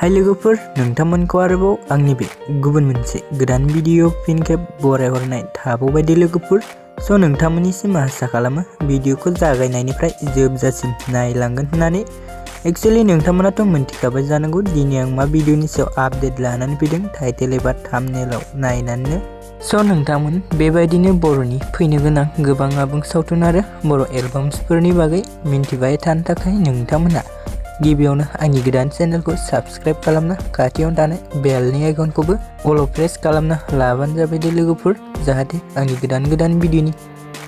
हाय लोगोफोर, नोंथांमोनखौ आरोबाव आंनि बे गुबुन मोनसे गोदान भिडिअ फिन खेब बरायहरनाय थाबावबायदि लोगोफोर। स' नोंथांमोननिसिम आसा खालामो भिडिअखौ जागायनायनिफ्राय जोबजासिम नायलांगोन होननानै। एक्चुअली नोंथांमोनाथ' मिन्थिखाबाय जानांगौ दिनै आं मा भिडिअनि सायाव आपडेट लानानै फैदों, टाइटेल एबा थाम्बनेलाव नायनानैनो। स' नोंथांमोन बेबायदिनो बर'नि फैनो गोनां गोबां आबुं सावथुन आरो बर' एलबाम्सफोरनि बागै मिन्थिबाय थानो थाखाय नोंथांमोना गिबियावनो आंनि गोदान चेनेलखौ साबस्क्राइब खालामना खाथियाव थानाय बेलनि आइकनखौबो अल प्रेस खालामना लाबानो जाबाय दे लोगोफोर, जाहाथे आंनि गोदान भिडिअनि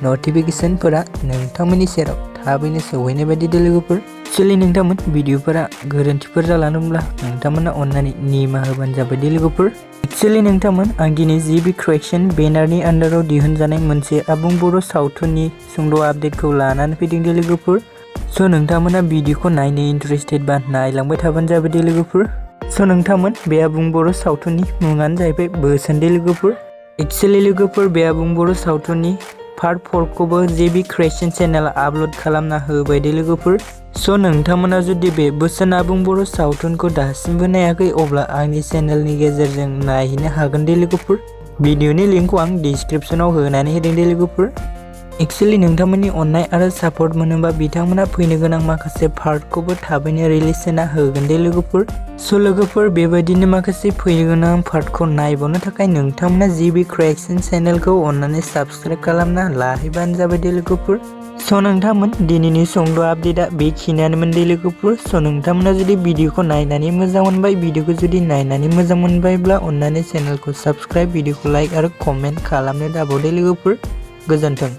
नटिफिकेशनफोरा नोंथांमोननि सेराव थाबैनो सौहैनाय बायदि दे लोगोफोर। एक्चुअली नोंथांमोन भिडिअफोरा गोरोन्थिफोर जालांदोंब्ला नोंथांमोना अन्नानै निमाहा होबानो जाबाय दे लोगोफोर। एक्चुअली नोंथांमोन आं दिनै जिबि क्रिएशन बेनारनि आन्डाराव दिहुनजानाय मोनसे आबुं बर' सावथुननि सुंद' आपडेटखौ लानानै फैदों दे लोगोफोर। स' नोंथांमोना भिडिअखौ नायनो इन्टारेस्टेड बा नायलांबाय थाबानो जाबाय दे लोगोफोर। स' नोंथांमोन बे आबुं बर' सावथुननि मुङानो जाहैबाय बोसोन दे लोगोफोर। एक्चुअली लोगोफोर बे आबुं बर' सावथुननि पार्ट 4खौबो जिबि क्रिएशन चेनेला आपल'ड खालामना होबाय दे लोगोफोर। स' नोंथांमोना जुदि बे बोसोन आबुं बर' सावथुनखौ दासिमबो नायाखै अब्ला आंनि चेनेलनि गेजेरजों नायहैनो हागोन दे लोगोफोर। भिडिअनि लिंकखौ आं डिसक्रिप्शनाव होनानै होदों दे लोगोफोर। एक्चुअली नोंथांमोननि अननाय आरो सापर्ट मोनोबा बिथांमोना फैनो गोनां माखासे पार्टखौबो थाबैनो रिलिज होना होगोन दे लोगोफोर। स' लोगोफोर बेबायदिनो माखासे फैनो गोनां पार्टखौ नायबावनो थाखाय नोंथांमोना जिबि क्रिएशन चेनेलखौ अननानै साबस्क्राइब खालामना लाहैबानो जाबाय दे लोगोफोर। स' नोंथांमोन दिनैनि सुंद' आपडेटआ बेखिनियानोमोन दे लोगोफोर। स' नोंथांमोना जुदि भिडिअखौ नायनानै मोजां मोनबाय, भिडिअखौ जुदि नायनानै मोजां मोनबायब्ला अननानै चेनेलखौ साबस्क्राइब, भिडिअखौ लाइक आरो कमेन्ट खालामनो दाबाव दे लोगोफोर। गोजोन्थों।